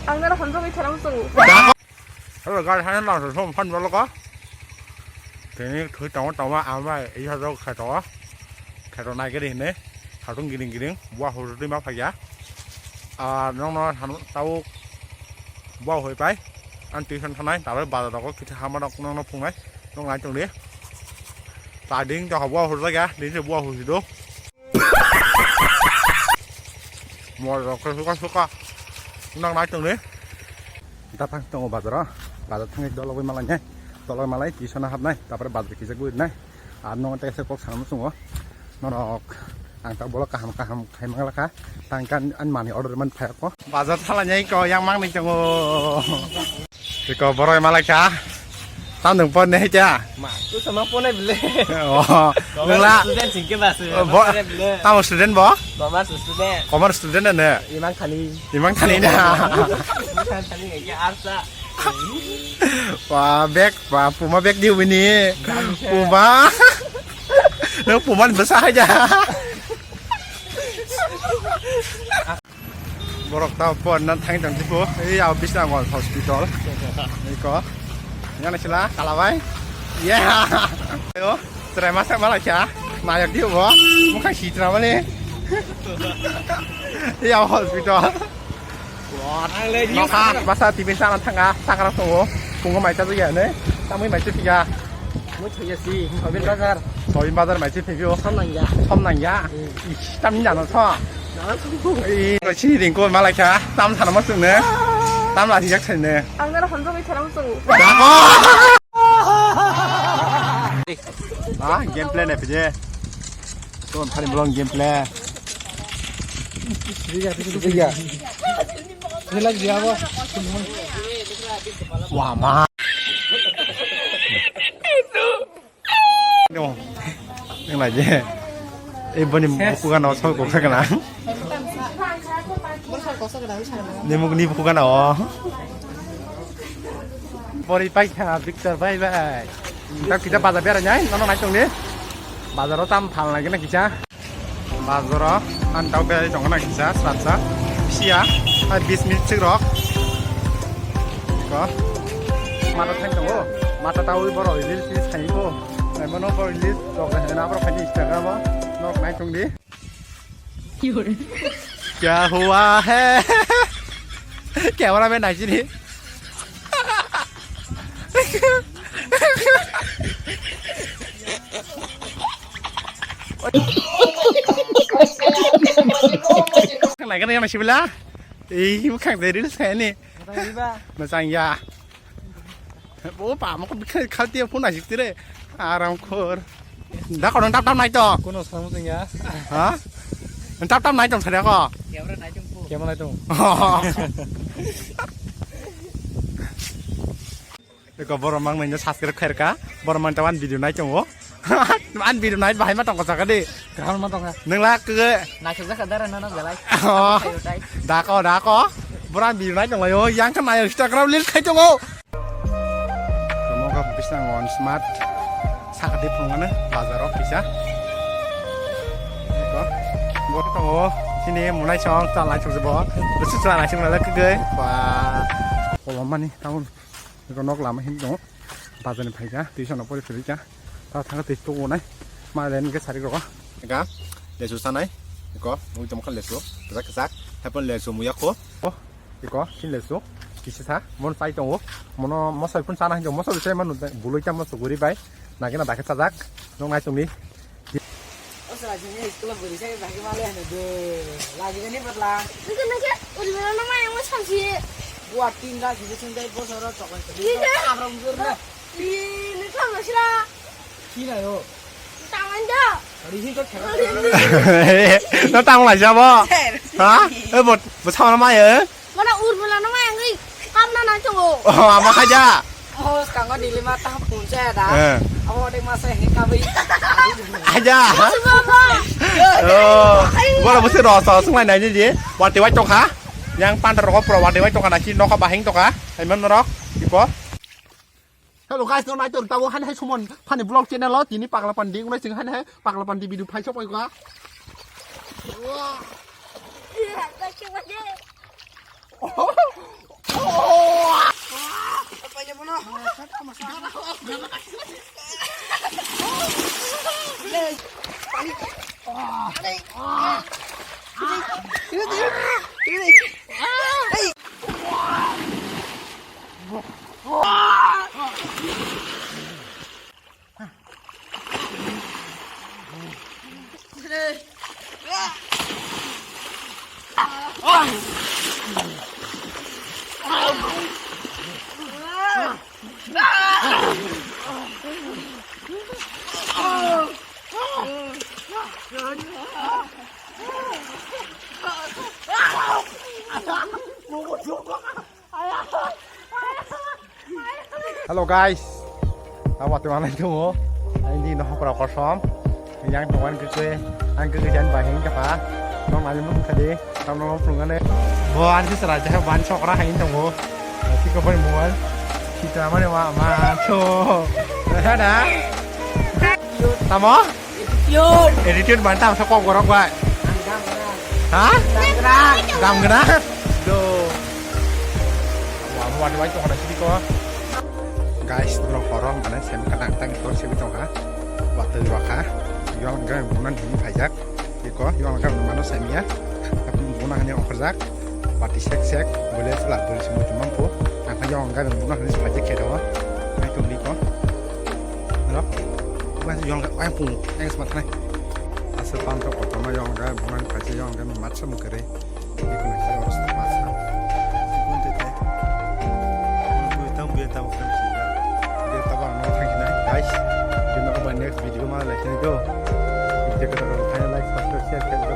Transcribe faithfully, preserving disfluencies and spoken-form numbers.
Ang nara hamjagwi thalang chwng. Hello guys, hai lang thum phan bolo ko. Tini thui tong tong ama i ha jok kha to. Kha to nai gari ne. Kha tong giring giring. Bua hu tui ma phaya. A nong no han tau bua hui pai. An tuition thanai ta bazar ko kitha hama nok nong no phungnai. Nong nai tong di. Ta ding to bua hu jaga. Ding se bua hu do. Mol rok khe suka suka. Nang nai tong ni. Da thang tongo bazar o. Bazar thangwi dologwi malai nai. Dologwi malai tuition o hapnai. Tapore bazar kisa gwi nai. Ar nong tei se kok sanam sungo. Norok ang ta bolok kaham kaham khai manglakha. Tang kan an mani order man phai ko. Bazar thala nai ko yang mang ni tongo. Iko borok malai kha. Tam nung pon ne kya? Ma, tu sama pon ne bile. Oh, nung la. Student sing ke bas. Oh, bo-, pon ne bile. Tamo student bo? Commerce student. Commerce student ne? Imang khani. Imang khani na. Imang khani ke arsa. Wah, bag, wah, Puma bag di wini. Puma. Nung Puma ni basa aja. Borok ta pon nan thang tang tipo. Ei, abo bisna ngon hospital. Iko. Yang sila kalabai. Yeah. Ayo, cerai masa malah kya? Nayak dia bo. Muka si cerai mana? Iya, hospital. Wah, thang le di. Masa, masa tibin sana thanga, sakara tongo. Pungo mai ta ya ne. Tamui mai ta ya. Mo thaya si, Sobin bazar. Sobin bazar mai se phibio. Som nang ya. Som nang ya. Hmm. Ish, tam ni jano so. Nang so. Ih, sini ringko malai kha. Tam sana ma sung ne. Tam la thijak sai ne. Ang nara hamjagwi thalang chwng. Dako. Ah, gameplay ne pije. Ton thani bolong gameplay. Riga, riga. Riga. Wah, ma. No. Nang lai je. Eh, boni buku gana o, sok kok sakana. Ni muk ni buku gana o. Bori pai kha, Victor, bye bye. Tak kita bazar bera nyai, nono nai tong ni. Bazar o tam phal lagi na kita. Bazaro ang tau berai tongo na kisa srapsa. Sia, hai bis minute sik rok. Ko. Mata thang tongo. Mata tawi borok reels reels khai ko. Nai mano borok reels rok hai na borok khai Instagram o. Nok nai tong di. Kya hua hai? Camera man nai sini. Nai kana yang sibila. Ih, bukhang de reels khai ni. Masang ya. Bo pa mo ko bikha khalti phone asik tire. Aram khor. Da ko tap tap nai to. Kono sam sing ya. Ha? Tap tap nai to thare ko. Camera nai to. Camera nai to. Eko borok mang nai subscribe khair ka. Borok mang tawan video nai tongo. An video nai bahai ma tongko saka di. Kaham ma tongka. Nung la ke. Nai sujak ka dara nana belai. Oh. Ayo tai. Da ko da ko. Borok video nai tongo yo. Yang kan ayo Instagram link khai tongo. Kamu ka bisna ngon smart. Saka di phungan bazar o kisa. Eko. Borok tongo. Sini munai song chalai song bo. Besu chalai song la ke. Wah. Kolomani tahun. Eko nok lama hin tongo. Bazar ni phaikha, tuition no pori phirikha. Ta thangkha tei tukunai. Ma len ke sari rok. Eka, lesu sanai. Eko, mui tongkha lesu. Kajak kajak. Hepon lesu muya ko. Oh, eko, kin lesu. Kisi sa, mon sai tongo. Mono mosai pun sana hinjo, mosai sai manu buloi ta moso guri bai. Nagena dakhe sajak. Nong nai tongni. O sala sini school buri sai bagi male hanu de. Lagi gani patla. Nike nike uri bela nama yang macam si. Buat tin lagi sini dari bos orang coklat. Iya. Abram gur na. Di ni kam masira. Kina yo. Tangan ja. Hari ini kau kena. No tang lai jabo. Ha? Eh bot bot sama nama ya. Mana ur bela nama yang ni kam na na chungo. Oh, ama khaja. Oh, sekarang kau di lima tahun punca ya dah. Eh. Aku ada masa ini kau beri. Aja. Coba apa? Oh. Bola besi rasa sungai nanya je. Wati wai tongkha. Yang pantar rokok pro wati wai tongkha nasi nokha bahing tongkha. Hai man norok. Ipo. Hello guys, no naitor tabo han hai sumon phani vlog channel o tini pagla pandi unai sing han hai pagla pandi video phai sok oi ga. Hello guys, abo tei manai tongo. Ang di no hokra kosom. Yang tongan keke, ang keke jan bahing kapa. Nong nai mung kade, tam no phung ane. Bo ang di sera jaha ban sokra hain tongo. Tiko bai mual. Kita mane ma ma to. Ada. Tamo? Attitude. Attitude mantap, sa kok gorok bai. Ha? Dam gana. Dam gana. Do. Wa wa wa to hona sidi ko. Guys, bro, horong mana sem ka tang tang to sidi to ha. Wa to wa kha. Yong ga bunan hin phaijak. Iko yong ga mano semia. Bunan hin ongkhorjak. Pati sek sek, bole sela bole simo chumam po. Ang kha yong ga bunan hin phaijak khe do. Ai to ni ko. Hello? Mas yong ga, ai pung, ai sma thanai. Asa pan to kotorma yong ga, bunan kaisa yong ga, matsa mukere. Ikuna khe oros matsa. Ikun te te. Ikun te tang biya tang khe. Biya taba no thank you guys. Jeno ba next video ma lai sini do. Video ko tang like, subscribe, share, share.